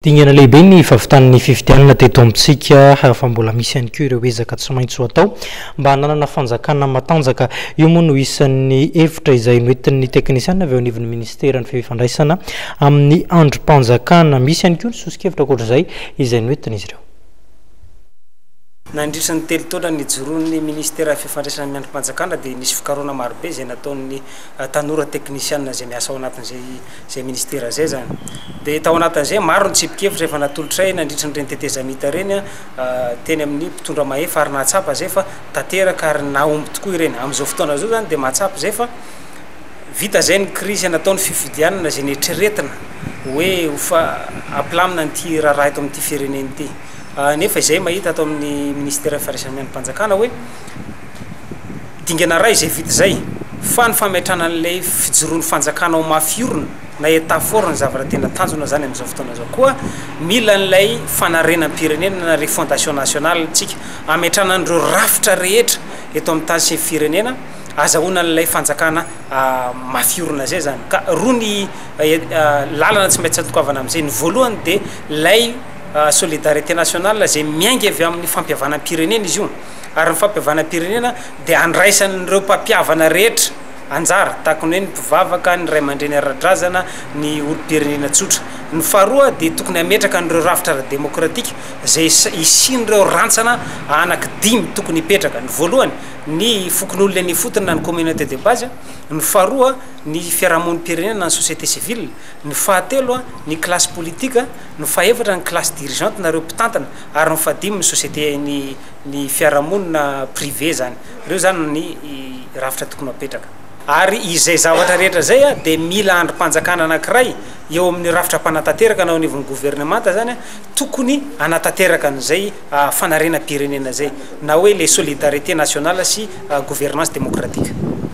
Dingana lehibe ny fahavitan'ny fifidianana teto amintsika fa mbola misy ihany koa ireo ezaka tsy maintsy ho atao mba hananana fanjakana matanjaka. Io moa no isan'ny hevitra izay noentin'ny teknisiana avy eo anivon'ny ministeran'ny fifandraisana amin'ny andrim-panjakana. Misy ihany koa ny soso-kevitra ankoatra izay izay noentin'izy ireo. Nandritra ny telo taona nijoroan'ny Minisiteran'ny Fifandraisana amin'ny Andrim-panjakana dia nisy fikarohana marobe izay nataon'ny tanora teknisiana izay miasa ao anatin'izay izay Minisitera izay izany. Dia tao anatin'izay maro ny tsipikevitra efa natolotray nandritra an'ireny tetezamita ireny teny amin'ny mpitondra mahefa ary nahatsapa izay fa tanteraka ary nahomby tokoa ireny. Amin'izao fotoana izao izany dia mahatsapa izay fa vita izay ny krizy natao ny fifidianana izay neritreretina hoe ho fa hampilamina an'ity raharaha eto amin'ity firenena ity. Nefa izay mahita ato amin'ny Minisiteran'ny Firaisana Miandrim-panjakana hoe dingana iray izay vita izay fa ny fametrahana an'ilay fijoroan'ny fanjakana ho mafy orina na état fort ny zavatra tena tanjona izany amin'izao fotoana izao. Koa mila an'ilay fanarenam-pirenena na refondation nationale isika hametrahana an'ireo rafitra rehetra eto amin'ny tany sy ny firenena azahoana an'ilay fanjakana mafy orina izay izany. Ka roa ny lalana tsy maintsy antokoavana amin'izay. Ny voalohany dia ilay Solidarité nationale izay miainga avy amin'ny fampihavanam-pirenena izy io, ary ny fampihavanam-pirenena dia andraisan'ireo mpampihavana rehetra anjara, tahaka ny hoe ny mpivavaka, ny ray aman-dreny ara-drazana, ny olom-pirenena tsotra. Ny faharoa dia tokony hametraka an'ireo rafitra ara-demokratika izay hisian'ireo rantsana anaky dimy tokony hipetraka, ny voalohany ny fokonolona eny ifotony na ny communauté de base, ny faharoa ny fiarahamonim-pirenena na ny société civile, ny fahatelo ny classe politique, ny fahefatra ny classe dirigeante na ireo mpitantana ary ny fahadimy ny société ny ny fiarahamonina privé zany. Ireo zany ny rafitra tokony apetraka. Ary izay zavatra rehetra izay dia mila andrim-panjakana anankiray eo amin'ny rafitra mpanatanteraka na eo anivon'ny governemanta zany tokony hanatanteraka an'izay fanarenam-pirenena izay na hoe le solidarité nationale sy gouvernance démocratique.